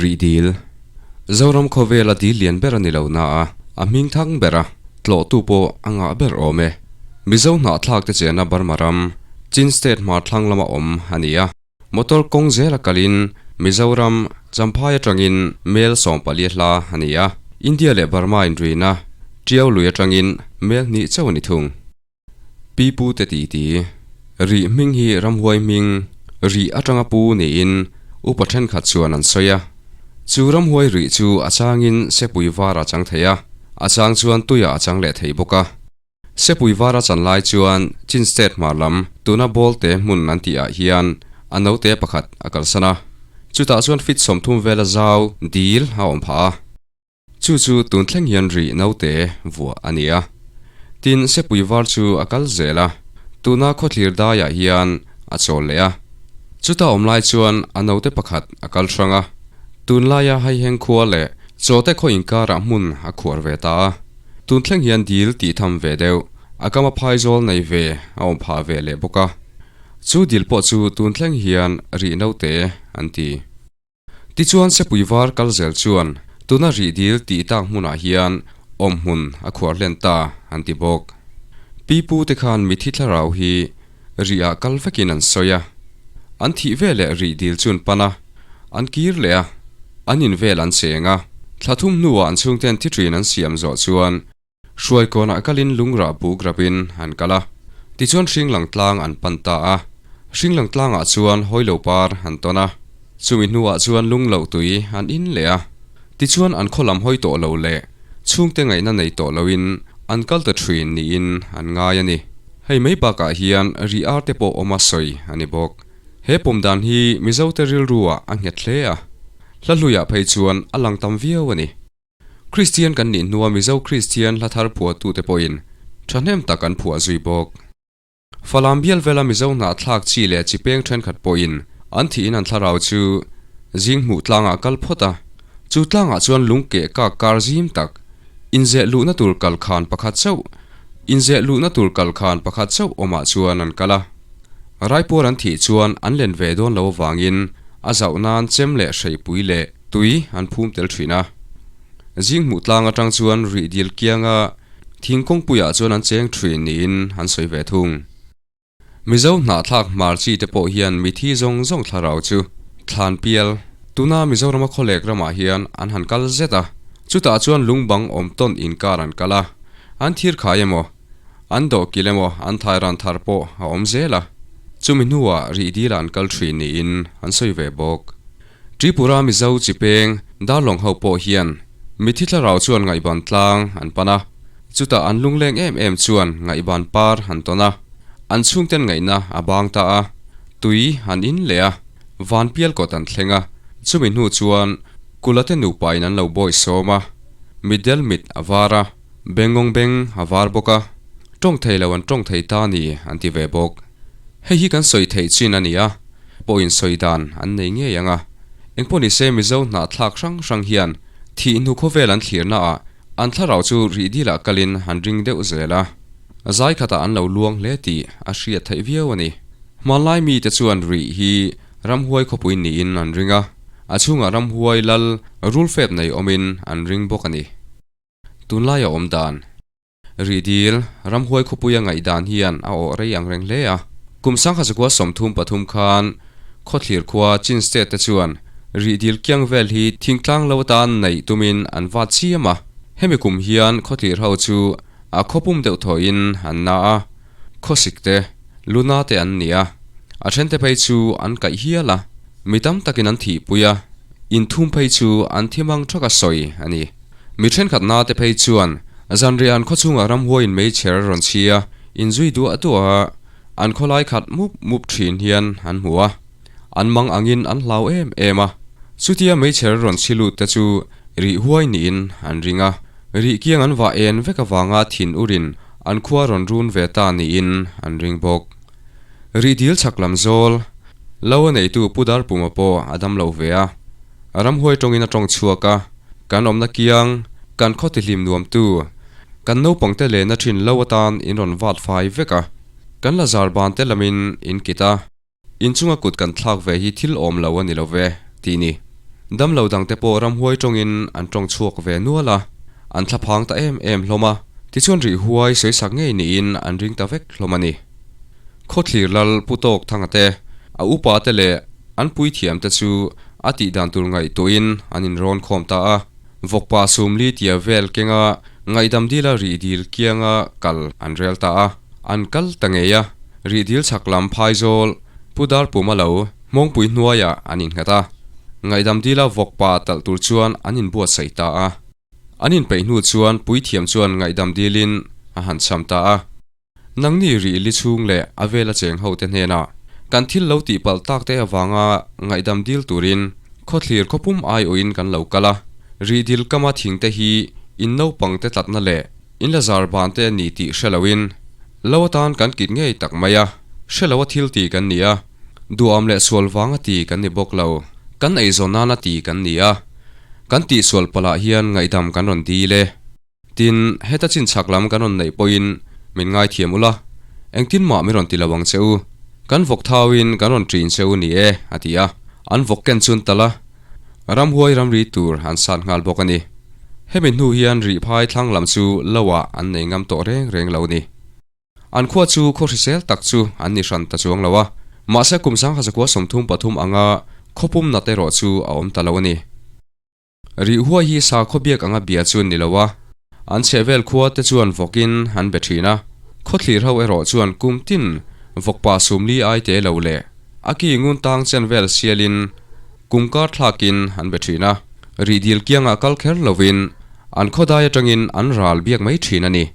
Rih dil. Zoram khawvela dil lian ber a ni lo na a, a hming thang ber a, tlawhtu pawh a ngah ber awm e. Mizo hnahthlak te chena Burma ram, Chin State hmar thlang lama awm a ni a. Motor kawng zela kalin Mizoram, Champhai atangin mel 14 hla a ni a, India leh Burma inrina Tiau lui atangin mel hnih chauh a ni thung. Pi pu te ti ti. Rih hming hi ramhuai hming, rih atanga pu niin upa thenkhat chuan an sawi a. Chu ramhuai rih chu a changin sepui var a chang thei a, a chang chuan tuiah a chang leh thei bawk a. Sepui var a chan lai chuan Chin State hmar lam tuna Bawlte hmun an tih ah hian a note pakhat a kalsan a. Chutah chuan feet 30 vela zau dil a awm phah a. Chu chu tun thleng hian rih naute vuah a ni a. Tin, sepui var chu a kal zel a, tuna khawthlir daiah hian a chawl leh a. Chuta awm lai chuan a naute pakhat a kal hrang a, tunlaia Haiheng khua leh Chawte khaw inkarah hmun a khuar ve ta a. Tun thleng hian dil tih tham ve deuh, a kama phaizawl nei ve a awm phah ve leh bawk a. Chu dil pawh chu tun thleng hian rih naute an ti. Tichuan sepui var kal zel chuan tuna rih dil tih tak hmunah hian awm hmun a khuar hlen ta an ti bawk. Pi pu te khan mithi thlarau hi rih ah kal vekin an sawi a. An thih veleh rih dil chu an pan a, an kir leh a, an in vel an cheng a. Thla thum hnuah an chhungten thi thin an siam zawh chuan Hruaikawnah kalin lungrah buk rapin an kal a, tichuan Hringlang tlang an pan ta a. Hringlang tlangah chuan hawilo par an tawn a, chumi hnuah chuan lungloh tui an in leh a. Tichuan an khaw lam hawi tawh lo leh chhungte ngaihna nei tawh loin an kal ta thin niin an ngai a ni. Hei mai bakah hian rih ar te pawh awm a sawi a ni bawk. He pawm dan hi Mizote rilruah a nghet hle a, hla hluiah phei chuan a lang tam viau a ni. Kristian kan nih hnua Mizo Kristian hla thar phuahtute pawhin thahnem tak an phuah zui bawk. Falam bial vela Mizo hnahthlak chi leh chi peng thenkhat pawhin an thihin an thlarau chu zing hmuh tlangah kal phawt a, chu tlangah chuan lung keh kak kar zim tak, inzeh luhna tur kal khan pakhat chauh, inzeh luhna tur kal khan pakhat chauh awmah chuan an kal a. Raipuar an thih chuan an len ve dawn lo avangin a zauh nan chem leh hreipui leh Tui an phum tel thin a. Zing hmuh tlang atang chuan rih dil kianga thing kawngpuiah chuan an cheng thin niin an sawi ve thung. Mizo hnahthlak hmar chi te pawh hian mithi zawng zawng thlarau chu thlan pial. Tuna Mizorama khawlek ramah hian an han kal zet a, chutah chuan lungbang awm tawn inkar an kal a, an thir khai emaw, an dawhkil emaw an thairan thar pawh a awm zel a, chumi hnuah rih dilah an kal thin niin an sawi ve bawk. Tripura Mizo chi peng Darlawng ho pawh hian mithi thlarau chuan ngaihban tlang an pan a, chutah an lungleng em em chuan ngaihban par an tawn a, an chhungten ngaihna a bang ta a, tui an in leh a, van pial kawt an thleng a, chumi hnu chuan Kulate nupa in an lo bawi sawm a, mitdel mit a var a, bengawng beng a var bawk a, tawng thei lo an tawng thei ta ni an ti ve bawk. Hei hi kan sawi theih chin a ni a, pawhin sawi dan an nei ngei ang a. Engpawhnise Mizo hnahthlak hrang hrang hian thih hnu khawvel an thlirna ah an thlarau chu rih dilah kalin an ring deuh zel a. Zai khatah an lo luang hle tih a hriat theih viau a ni. Hmanlai mite chuan rih hi ramhuai khawpui niin an ring a, a chhungah ramhuai lal rulfep nei awmin an ring bawk a ni. Tunlaia awm dan. Rih dil, ramhuai khawpuia ngaihdan hian a awh rei ang reng hle a. Kum 1933 khan Khawthlir khua Chin State te chuan rih dil kiang vel hi thingtlang lo atan neih tumin an vat chiam a. Hemi kum hian Khawthlir ho chu a khawpum deuh thawhin an na a, khawsik te, luna te an ni a. A thente phei chu an kaih hial a, mi tam takin an thihpui a, inthum phei chu an thi mang thaka sawi a ni. Mi thenkhat na te phei chuan zanriah an khawchhungah ramhuaiin meichher rawn chhi a, inzui duah duah a, an khawlai khat mup mup thin hian an hmu a, an mang angin an hlau em em a. Chutia meichher rawn chhi lut te chu rih huai niin an ring a, rih kiang an vah en vek avanga thin urin an khua rawn run ve ta niin an ring bawk. Rih dil chhak lam zawl, lo a neitu Pu Darpuma pawh a dam lo ve a, ramhuai tawngin a tawng chhuak a, Kan awmna kiang, kan khaw tihlim nuamtu, kan naupangte lehna thin lo atan in rawn vat fai vek a, kan la zar ban te lamin in kit a, inchunga kut kan thlak ve hi thil awm lo a ni lo ve, tih ni. Damlo dangte pawh ramhuai tawngin an tawng chhuak ve nual a, an thlaphang ta em em hlawm a, tichuan rih huai sawisak ngei niin an ring ta vek hlawm a ni. Khawthlir lal Pu Tawk Thanga te, a upa te leh an puithiam te chu a tih dan tur ngaihtuahin an inrawn khawm ta a. Vawkpa Sumli tia vel kenga ngaihdam dila rih dil kianga kal an rel ta a. An kal ta ngei a, rih dil chhak lam phaizawl Pu Darpuma lo hmawngpui hnuaiah an innghat a. Ngaihdam dila vawkpa talh tur chuan an inbuatsaih ta a. An inpeih hnu chuan puithiam chuan ngaihdam dilin a han cham ta a. Nangni rih li chhung leh a vela cheng ho te hnenah kan thil lo tih palh tak te avanga ngaihdam dil turin khawthlir khawpum aiawhin kan lo kal a. Rih dil kama thing te hi in naupang te tlatna leh in la zar ban te a ni tih hre loin lo atan kan kit ngei tak mai a, hre lo a thil ti kan ni a, duham leh sual vanga ti kan ni bawk lo, kan eizawn nana ti kan ni a, kan tihsual palh ah hian ngaihdam kan rawn dil e. Tin, heta chin chhak lam kan rawn neih pawhin min ngaithiam ula, engtin mah min rawn ti lo ang che u. Kan vawk thauin kan rawn ṭin che u ni e, a ti a. An vawk ken chun tal a, ramhuai ramri tur an sat nghal bawk a ni. Hemi hnu hian rihphai thlang lam chu lo ah an nei ngam tawh reng reng lo ni. An khua chu khaw hrisel tak chu an ni hran ta chuang lo a, mahse kum 1933 anga khawpum nat erawh chu a awm ta lo a ni. Rih huai hi sakhaw biak anga bia chu an ni lo a, an chhehvel khua te chuan vawkin an be thin a, khawthlir ho erawh chuan kum tin vawkpa sumli ai te lo leh a ki ngun tang chen vel sialin kum kar thlakin an be thin a, rih dil kiangah kal kher lovin an khawdai atangin an ral biak mai thin a ni.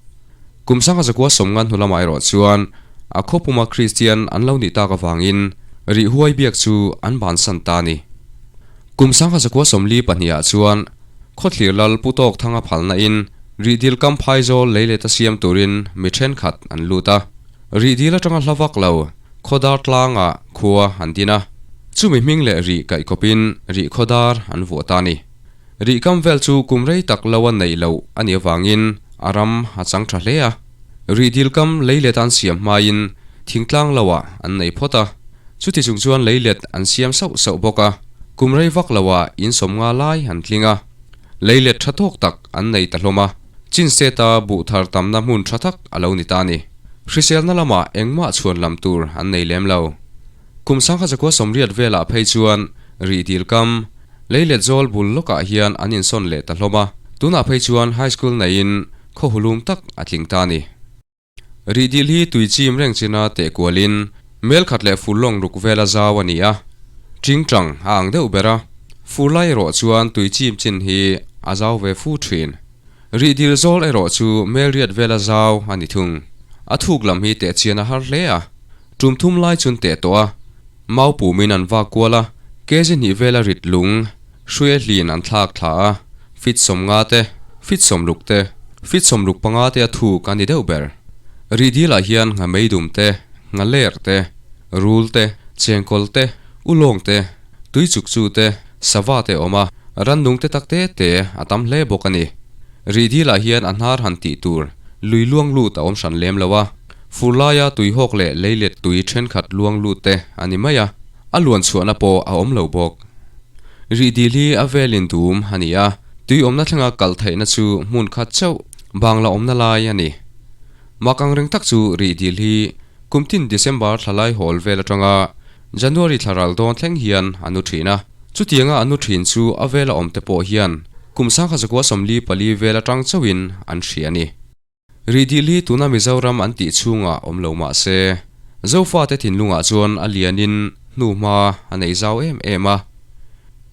Kum 1990 hnu lamah erawh chuan a khawpuma Kristian an lo nih tak avangin rih huai biak chu an bansan ta a ni. Kum 1942 ah chuan Khawthlir Lal Pu Tawk Thanga phalna in Rihdil kam phaizawl lei leta siam turin mi thenkhat an lut a. Rihdil atanga hla vak lo Khawdar tlangah khua an din a. Chumi hming leh rih kaihkawpin Rih Khawdar an vuah ta a ni. Rih kam vel chu kum rei tak lo a neih loh a nih avangin a ram a chang tha hle a. Rihdil kam lei let an siam hmain thingtlang loah an nei phawt a. Chuti chung chuan lei let an siam sauh sauh bawk a, kum rei vak loah in sawmnga lai an tling a. Lei let tha tawk tak an nei ta hlawm a, chin seta buh thar tamna hmun tha tak a lo ni ta a ni. Hriselna lamah engmah chhuan lam tur an nei lem lo. Kum 1980 velah phei chuan rih dil kam, lei let zawl bul lawkah hian an insawn leh ta hlawm a, tunah phei chuan high school neiin khaw hulum tak a tling ta a ni. Rih dil hi tui chim reng china teh kualin mel khat leh fur lawng ruk vela zau a ni a, tingtang a ang deuh ber a, fur lai erawh chuan tui chim chin hi a zau ve fu thin. Rih dil zawl erawh chu mel riat vela zau a ni thung. A thuk lam hi teh chian a har hle a, tum thum lai chun teh tawh a, mau pumin an vak kual a, kg hnih vela rit lung, Hruia hlin an thlak thla a, fit 50 te, fit 60 te, fit 65 te a thuk a ni deuh ber. Rih dilah hian ngha meidum te, ngha ler te, rul te, chengkawl te, ulawng te, tui chuk chu te, sava te a awm a, rannung te tak te te a tam hle bawk a ni. Rih dilah hian a hnar han tih tur lui luang lut a awm hran lem lo a, fur laia tuihawk leh leilet tui thenkhat luang lut te a ni mai a, a luan chhuahna pawh a awm lo bawk. Rih dil hi a velin dum a ni a, tui awmna thlenga kal theihna chu hmun khat chauh bangla awmna lai a ni. Mak ang reng tak chu rih dil hi kum tin December thla lai hawl vel atanga January thla ral dawn thleng hian a nu thin a. Chutianga a nu thin chu a vela awmte pawh hian kum 1944 vel atang chauhin an hria a ni. Rihdil hi tuna Mizoram an tih chhungah awm lo mah se, Zofate thinlungah chuan a lianin hnuhma a nei zau em em a.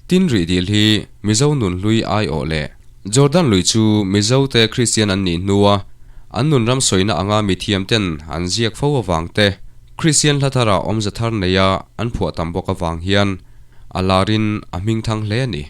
Tin Rihdil hi Mizo nunhlui aiawh leh Jordan lui chu Mizote Kristian an nih hnua an nunram sawina anga mithiamten an ziak fo avang te, Kristian hla thara awmze thar neia an phuah tam bawk avang hian a larin a hmingthang hle a ni.